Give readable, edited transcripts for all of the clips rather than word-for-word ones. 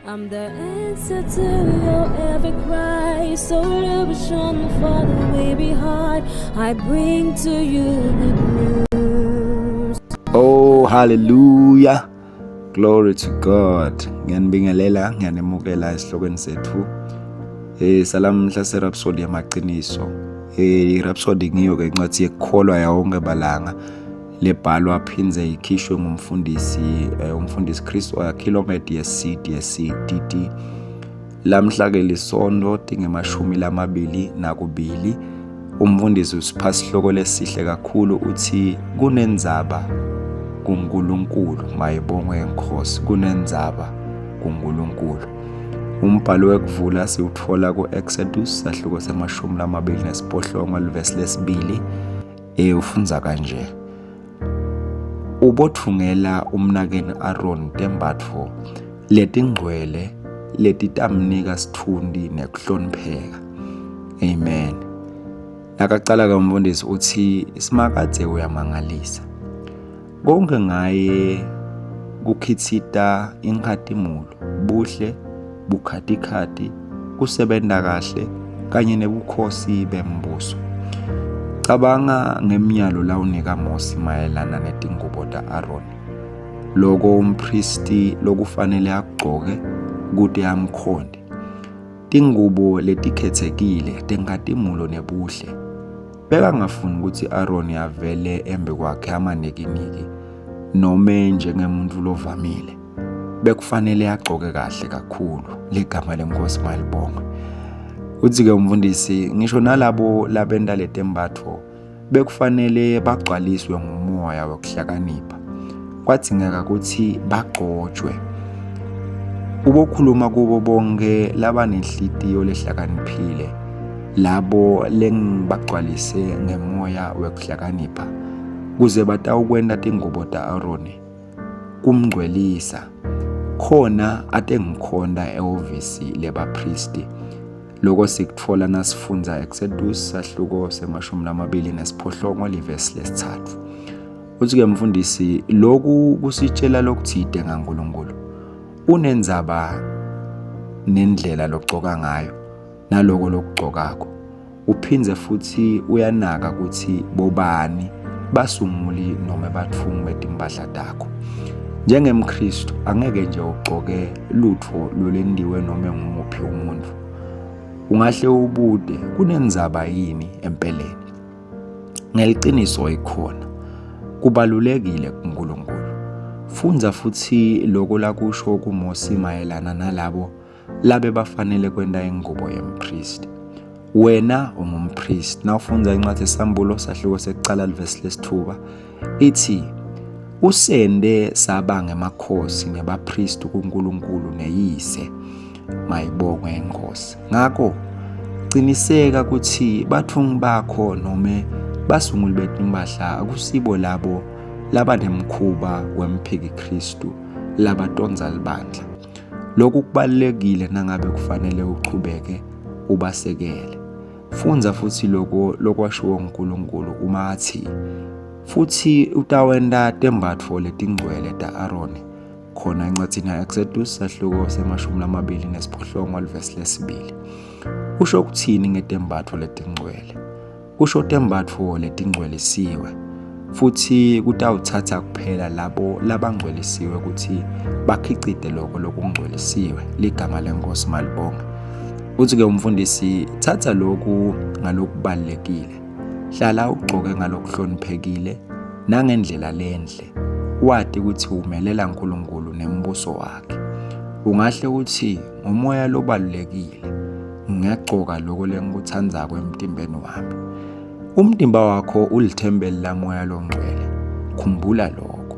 I'm the answer to your every cry, solution for the weary heart. I bring to you good news. Oh, hallelujah. Glory to God. Ngiyanibingelela, ngiyanemukela esihlokweni sethu. Salamhla seRhapsody yamaqiniso. IRhapsody ngiyo ke incwadi yekukholwa yawonke balanga lebhalwa phindze ikhishwe ngumfundisi umfundisi Chris Oyakhilome DSC DSC DD. Lamhla ke lisonto tingemashumi lamabili nakubili. Umfundisi usipha sihloko lesihle kakhulu uthi kunendzaba kuNkulunkulu, mayibongwe inkosi, kunendzaba kuNkulunkulu. Umbhalo wekuvula siwutfola ku-Exodus sahluko semashumi lamabili nesiphohlongo livesi lesibili. Ufundza kanje: Ubothungela umnakenu Aaron tembatfo letingcwele letitamnika sitfunti nekuhlonipheka. Amen. Nakacala ke umfundisi uthi Simakadze uyamangalisa. Konke ngaye kukhitsita inkhatimulo, buhle, bukhatikhati, kusebenta kahle kanye nebukhosi bembuso. Cabanga ngemnyalo lawunika Mosi mayelana netingubo ta-Aroni. Loko umphristi lokufanele akugcoke kute amkhonte. Tingubo letikhethekile tenkhatimulo nebuhle. Bekangafuni kutsi Aroni avele embi kwakhe amanikiniki nome njengemuntfu lovamile. Bekufanele agcoke kahle kakhulu, ligama lenkosi malibongwe. Uthi-ke umfundisi, ngisho nalabo labenta letembatfo bekufanele bagcwaliswe ngumoya wekuhlakanipha. Kwadzingeka kutsi bagcotshwe. Ubokhuluma kubo bonke labanenhlitiyo lehlakaniphile, labo lengibagcwalise ngemoya wekuhlakanipha, kuze batawukwenta tingubo ta-Aroni kumngcwelisa, khona atengikhonta ehhovisi lebaphristi. Loko sikutfola nasifundza Exodus sahluko semashumi lamabili nesiphohlongo livesi lesitsatfu. Uthi-ke mfundisi, loku kusitshela lokuthide ngaNkulunkulu. Unendzaba nendlela logcoka ngayo naloko lokugcokako. Uphindze futhi uyanaka kutsi bobani basunguli noma batfungi betimpahla takho. NjengemKristu angeke nje ugcoke lutfo lolentiwe noma ngumuphi umuntfu. Ungahle ubute, kunendzaba yini empeleni? Ngeliciniso ikhona. Kubalulekile kuNkulunkulu. Fundza futhi loko lakusho kuMosi mayelana nalabo labebafanele kwenta ingubo yemphristi. Wena ungumphristi. Nawufundza incwadi yeSambulo sahluko sekucala livesi lesithuba ithi usende saba ngemakhosi nebaphristi kuNkulunkulu neyise. Mayibongwe inkosi. Ngakho qiniseka ukuthi bathungi bakho nome basunguli betimpahla akusibo labo labanemkhuba wemphiki Kristu labatondza libandla. Lokhu kubalulekile nangabe kufanele uchubeke ubasekele. Fundza futhi lokho lokwashiwo nguNkulunkulu uma athi, futhi utawenta tembatfo letingcwele ta-Aroni khona encwadzini ya-Exodus sahluko semashumi lamabili nesiphohlongo livesi lesibili. Usho ukuthini ngetembatfo letingcwele? Kusho tembatfo letingcwelisiwe, futsi kutawutsatsa kuphela labo labangcwelisiwe kutsi bakhicite loko lokungcwelisiwe. Ligama leNkosi malibonga. Uthi-ke umfundisi, thatha lokhu ngalokubalulekile. Hlala ugcoke ngalokuhloniphekile nangendlela lenhle, wati kutsi umelela uNkulunkulu nembuso wakhe. Ungahle uthi ngumoya lobalulekile, ngingagcoka loko lengikutsandzako emtimbeni wami. Umtimba wakho ulithempeli lamoya longcwele. Khumbula lokho.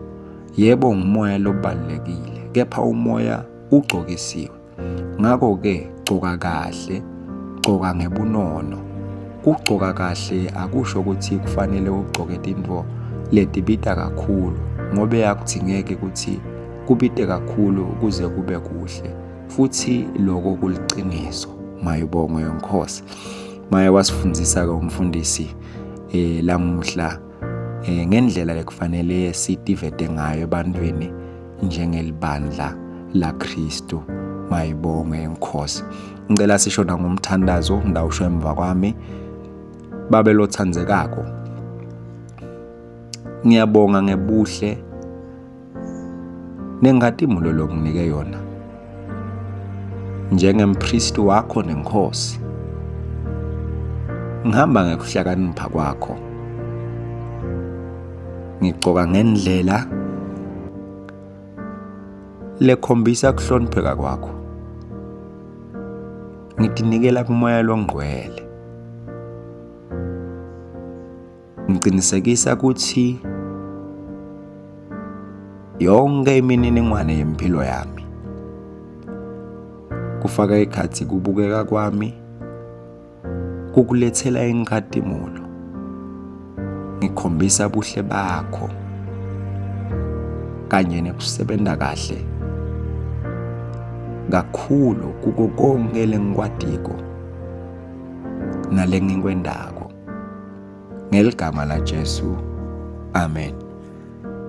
Yebo ngumoya lobalulekile, kepha umoya ugcokisiwe. Ngakho-ke gcoka kahle, gcoka ngebunono. Kugcoka kahle akusho ukuthi kufanele ugcoke tintfo letibita kakhulu ngobe akudzingeki ukuthi kubite kakhulu kuze kube kuhle. Futhi lokho kuliciniso. Mayibongwe inkosi. Maye wasifundzisa ke umfundisi lamuhla ngendlela lekufanele sitivete ngayo ebantwini njengelibandla laKristu. Mayibongwe inkosi. Ngicela sisho nangomthandazo ngidawusho emva kwami. Babe lothandzekako, ngiyabonga ngebuhle nenkhatimulo lokunike yona njengempristi wakho nenkosi. Ngihamba ngekuhlakanipha kwakho, ngigcoka ngendlela lekhombisa kuhlonipheka kwakho. Ngitinikela kumoya longcwele, ngiqinisekisa ukuthi yonke imininingwane yempilo yami, kufaka ekhathi kubukeka kwami, kukulethela inkhatimulo, ngikhombisa buhle bakho kanye nekusebenza kahle kakhulu kuko konke lengikwatiko nalengikwendako, ngeligama laJesu, amen.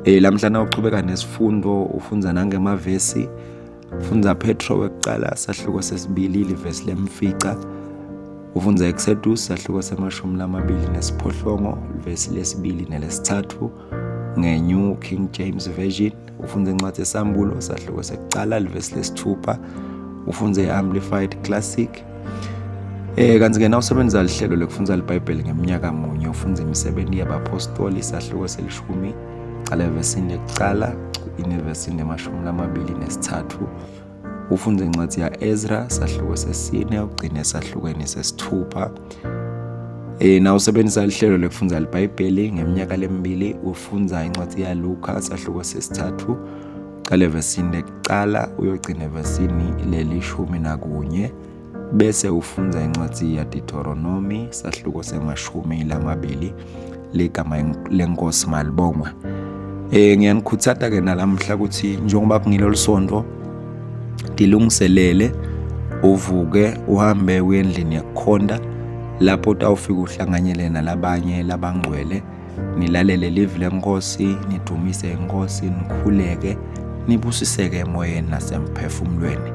Lamhla nawuchubeka nesifundo ufundza nangemavesi. Fundza Petro wekuqala sahluko sesibili livesi lemfica. Ufundza Exodus sahluko se-28 livesi lesibili nelesithathu nge-New King James Version. Ufundza incwadi yeSambulo sahluko sekuqala livesi lesithupha. Ufundze i-Amplified Classic. Kanti ke nawusebenzisa lihlelo lekufundza liBhayibheli ngeminyaka munye ufundza imisebenzi yabapostoli sahluko selishumi cala evesini lekucala inevesini lemashumi lamabili nesithathu. Ufundze incwadi ya-Ezra sahluko sesine ugcine esahlukweni sesithupha. Nawusebenzisa lihlelo lekufundza liBhayibheli ngeminyaka lemibili ufundza incwadi yaLuka sahluko sesithathu uqale evesini lekucala uyogcina evesini lelishumi nakunye, bese ufundza incwadi yaDeuteronomy sahluko se-20. Ligama lenkosi malibongwe. Ngiyanikhuthata ke nalamhla ukuthi njengoba kungilo lisonto tilungiselele, uvuke uhambe uye endlini yekukhonta lapho utawufika uhlanganyele nalabanye labangcwele, nilalele livi lenkosi, nidumise inkosi, nikhuleke, nibusiseke emoyeni nasemphefumulweni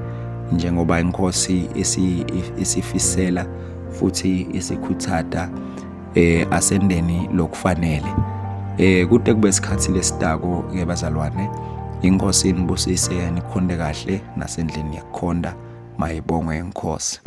njengoba inkosi isifisela futhi isikhuthata asendeni lokufanele. Kude kube isikhathi lesitako ke bazalwane, inkosi inibusise, nikhonde kahle nasendlini yekukhonda. Mayibongwe inkosi.